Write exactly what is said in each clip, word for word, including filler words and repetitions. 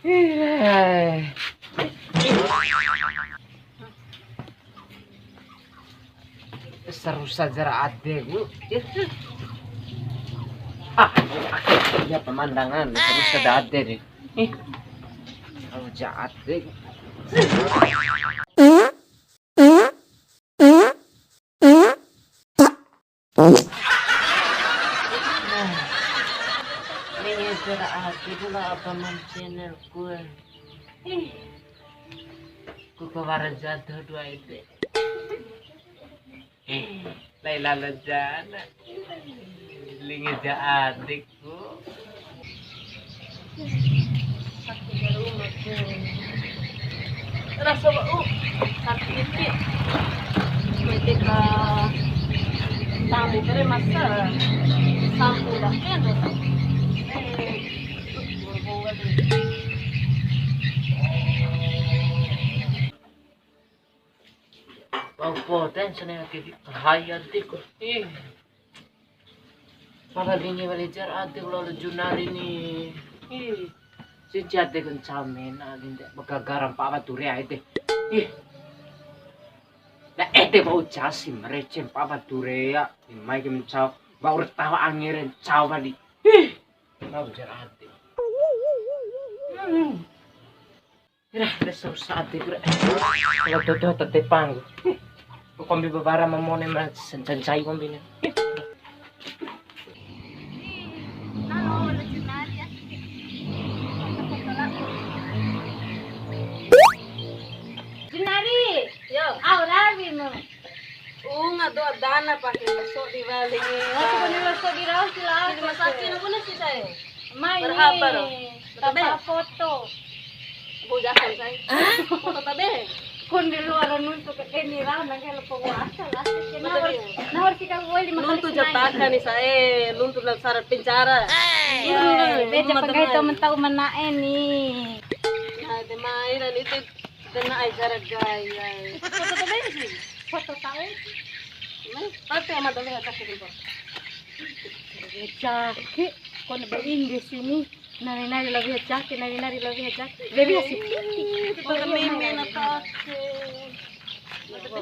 Ih. Sarusa ja ra adeku. Ah, ya pemandangan, sarusa ja ra ade ni. Ih. Sarusa ja ra adeku. Nah, ini ja ra adeku la apa man channelku. Ih. Ku kawara jatuh dua ede. Lai lalo jana. Lingi ja adeku. Rasa wa'u sakiti. Mete ka tamu kere masa sampu daken. Eh, Bau poten sene ake di kahai adeku. Ih. Pala lingi wali ja ra adeku lalo Junari ni. Ih. Sinci adeku ncau mena linde bagagara mpa'a wadu re ede. Ih. Na ede bau jasi mrece mpa'a wadu re ya. Mai ke mencau. Bau ra taho angi re ncau wali. Ih. Bau ja ra ade. Hmm. Ira, de sarusa adeku re. Kalau toto tete panggu. Kombi babara mamone ma sencancai kombi ni. Junari. Yo. Au rawi mu. Unga doa dana pake sodi wali. Aku punya sodi rawi sila. Di rumah sakit aku nasi saya. Mai. Marhaba ro. Tanpa foto. Bu jakam sai. Foto tabe. Kon di luar nuntu ke ini lah, nang kayak lepo wasa lah. Nawar, nawar kita boleh makan. Nuntu jataka ni sae, nuntu dalam syarat penjara. Beja penggai tau mentau menae ni. Nah, de mai dan itu dena ai cara gaya. Foto tabe sih. Foto tabe. Nah, tapi amat dole atas itu. Cake, kon ba Inggris ini. Nari-nari la weha cake, nari-nari la weha cake. Weha si piti. Kita meme na cake.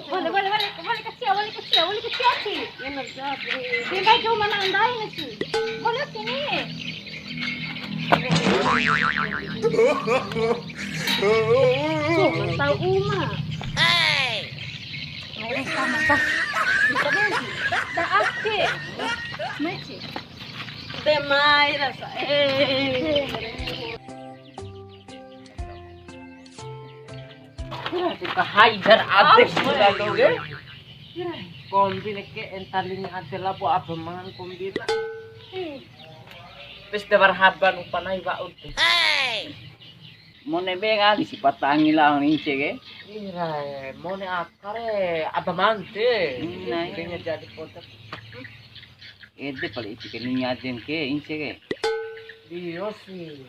Boleh, boleh, boleh, boleh kecil, boleh kecil, boleh kecil sih. Ini jadi. Dia baik cuma nandai ni sih. Boleh sini. Tuh, tahu Uma. Hei. Mai sama, Pak. Tak, tak aktif. Mai, Ci. De mai rasa. Eh. Ira, ti kahai ja ra ade lalo ke. Kombi neke entaling ade lapo apa mangan kombi la. Pes de marhaban upa nai wa'u de. Mone be ngali sifat tangi la ince ke. Ira, mone akare apa mante. Ina, ina. Kayaknya jadi kota. Ede pale ipi ke ninga aden ke, ince ke. Iyo sih.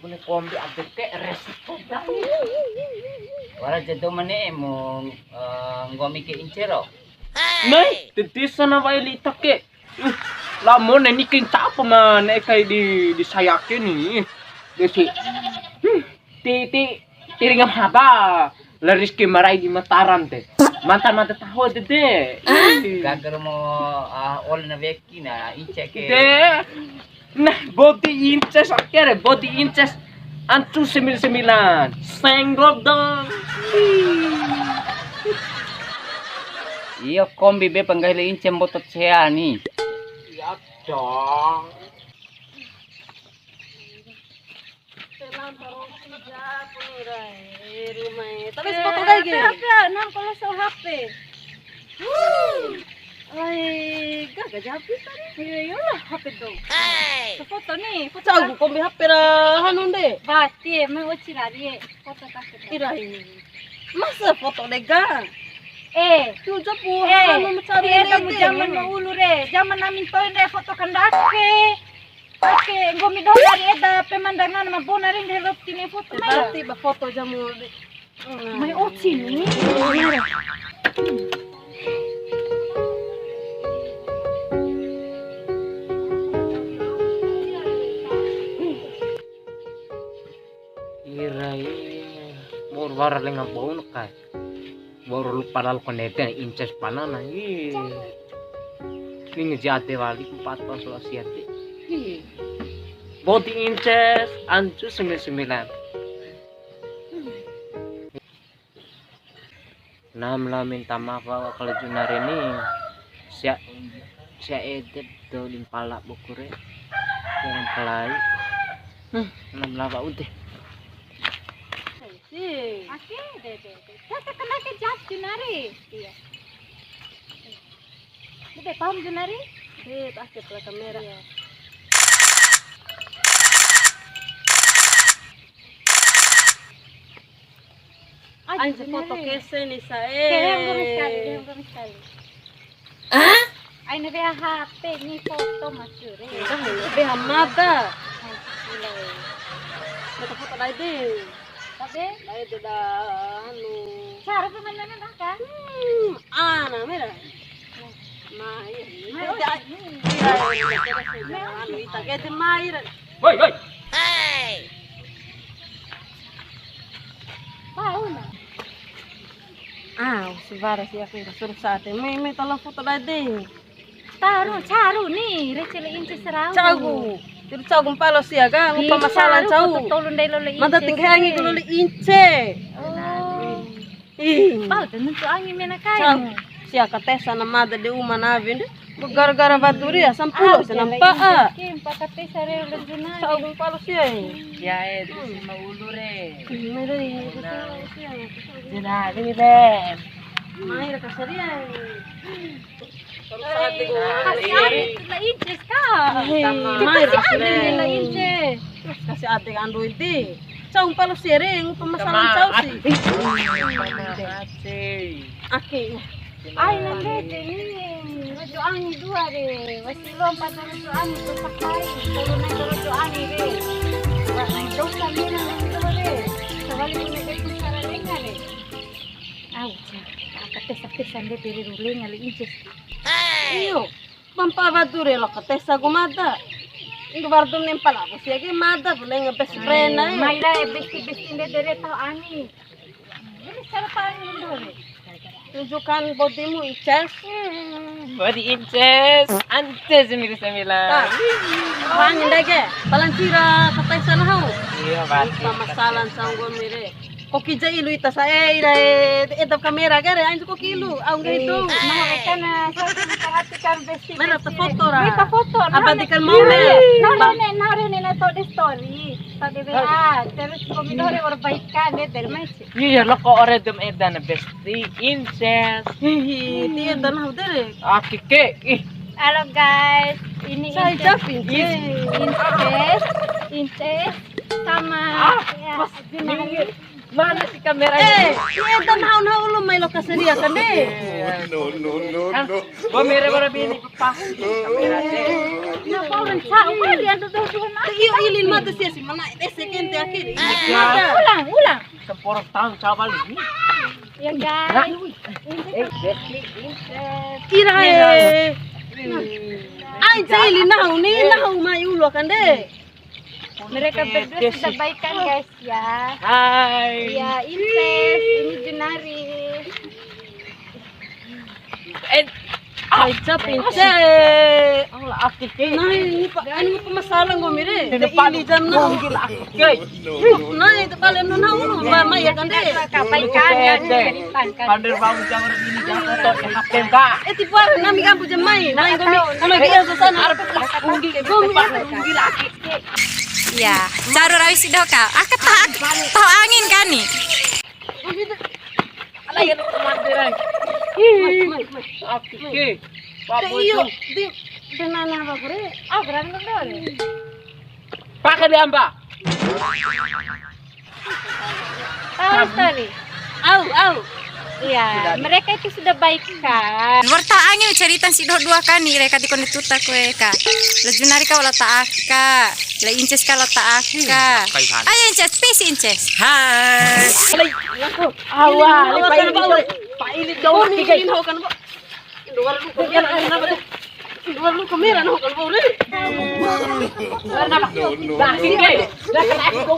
Bune kombi ade ke resiko dai. Wara jado mane mu, eh, nggomi ke ince ro. Mai, titi sana wae lita ke. Ih, la mone ni kin capa ma ne'e kai di, di saya ke ni. Desi. Hmm, ti, ti, ti ringa haba. La Rizky marai di Mataram te. Mantap, mantap tahu de, de. Ih. Gagal mo, ah, ol na weki na, ince ke. De. Nah, body inches, oke re, body inches. Ancu sembilan sembilan. Senggol dong. Iyo, kombi be panggahi le ince mboto cea ni. Iya dong. Tapi sefoto lagi. H P, H P, nang kalau so H P. Ai, gaga ja H P tadi. Iya, iyalah, H P dong. Sefoto nih, foto. Cau kombi H P ra hanu de. Bati, me uci lari, foto kasih. Ira ini. Masa foto lega? Eh, tu jopu eh, anu mencari dia kamu zaman mau ulu re, zaman amin toin re foto kandake. Oke, nggomi doho dari eda pemandangan ma bona ring de lop tini foto mai. Berarti ba foto jamu. Mai oci ni. Ora lenga bou no kai. Baru lupa lalu konete Inces panana. Ih. Ini ngejate wali ku patos lo siate. Ih. Boti Inces ancu sembilan sembilan. Nam la minta maaf wa kalau Junari ni. Sia sia edep do limpala bukure. Yang kelai. Hmm, nam la wa ude. Oke, de, de, de. Kita kena ke jas Junari. Iya. Udah paham Junari? Iya, pakai pula kamera. Iya. Anjir, foto kese ni, Sae. Kehembo sekali, kehembo sekali. Hah? Aina beha H P ni foto masure. Beha mada. Mada foto lai de. Tapi? Lai de da anu. Cara pemainannya dah kan? Hmm, ana mera. Mai. Mai. Anu, ita ke de mai. Woi, woi. Bau na. Ah, sibara si aku suruh saat ini. Mai, mai, tolong foto dai deh. Taru, caru ni, recele Ince serau. Caru. Tiru caru mpalo sia ka, ngupa masalah caru. Tolu ndai lole Ince. Mada tinggi angi lole Ince. Oh. Ih. Pau tu nuntu angi mena kai. Sia katesa na mada de uma na awi nde. Gara-gara batu ria sampulo senampa a. Kim pakatesa re lejuna. Saung palo sia. Ya e, tu si ma ulu re. Mere. Jena ni be. Mai ra kasaria. Kasi ade la Inces ka. Kasi ade la Inces. Terus kasi ade andu inti. Cau mpalo sere, ngupa masalah cau si. Ake. Ai nang bete ni. Rojo angi dua de. Wati lompa rojo angi tu pakai. Kalau naik rojo angi de. Wah, dosa mina nang de. Sawali punya bete cara lenga de. Au, aka tesa-tesa nde bere rulenga le Inces. Iyo, pampa batu re lo katesa ku mada. Indu wardum nempa labo sia ke mada ku lenga best friend ai. Mai la besti-besti nde dere tau angi. Ini cara paling mundur. Tunjukkan bodimu, Inces. Body Inces, Ances sembilan sembilan. Wah, ini ke, palang cira katesa na hau. Iya, pasti. Pamasalan sanggon mire. Koki ja ilu ita sae ira e, edap kamera ke re, anju koki ilu, au nggahi dou. Nah, eka na, saya perhatikan besti. Mana ta foto ra? Kita foto. Apa tikan mau ne? Nare ne, nare ne, na to de story, to de W A, terus komi nore ora baikan de, del mai. Iya, lo kok ore dem edan besti Inces. Hihi, ti edan hau de re. Oke ke, ih. Halo guys, ini Inces. Inces, Inces sama ya, Mas, ini mana si kamera ini? Eh, iya, dan haun haun lu mai lokasi dia kan deh. No, no, no, no. Kamera mana bini pepah kamera deh. Kenapa orang cak? Wah, dia tuh tuh cuma. Iyo, ilin mata sia si mana? Eh, sekente akhir. Ulang, ulang. Semporo tahu cabal ini. Ya guys. Kira eh. Ai cili nahu ni, nahu mai ulu akan deh. Mereka berdua sudah baikan guys ya. Hai. Ya, Inces, ini Junari. Eh, ai cap Inces. Allah aktif ke. Nah, ini Pak, anu pemasalan gue mire. Ini jam enam. Nah, itu kalian nuna ulu, Mbak Maya kan deh. Kapai kan ya, cerita kan. Pandir bau jam ini jam foto H P ka. Eh, tipu arah nami kan puja mai. Mai gomi, kalau dia susah nah. Arep lah unggi, gomi arep unggi lagi. Iya, caru rawi si doka. Aka ta, ta angin kani. Alai kan mandir ai. Mai, mai, mai. Aku ke. Pak Boy. Iyo, di, di nana apa kure? Ah, berani dong. Pakai di amba. Tahu sekali. Au, au. Iya, mereka itu sudah baik kan. Warta angin cerita si doho dua kani, reka di kone tuta kue ka. La Junari ka wala ta aka, la Inces ka wala ta aka. Ayo Inces, peace Inces. Hai. Awa, ini Pak Ili. Pak Ili dong, tiga. Dua lu kamera no kalau boleh. Warna apa? Basi ke. Dah kena aku.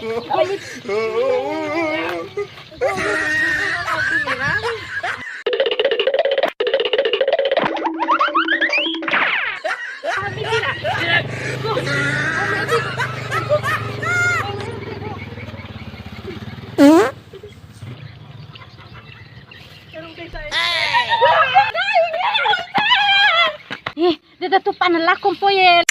Eh, de da tupa na lako mpoe.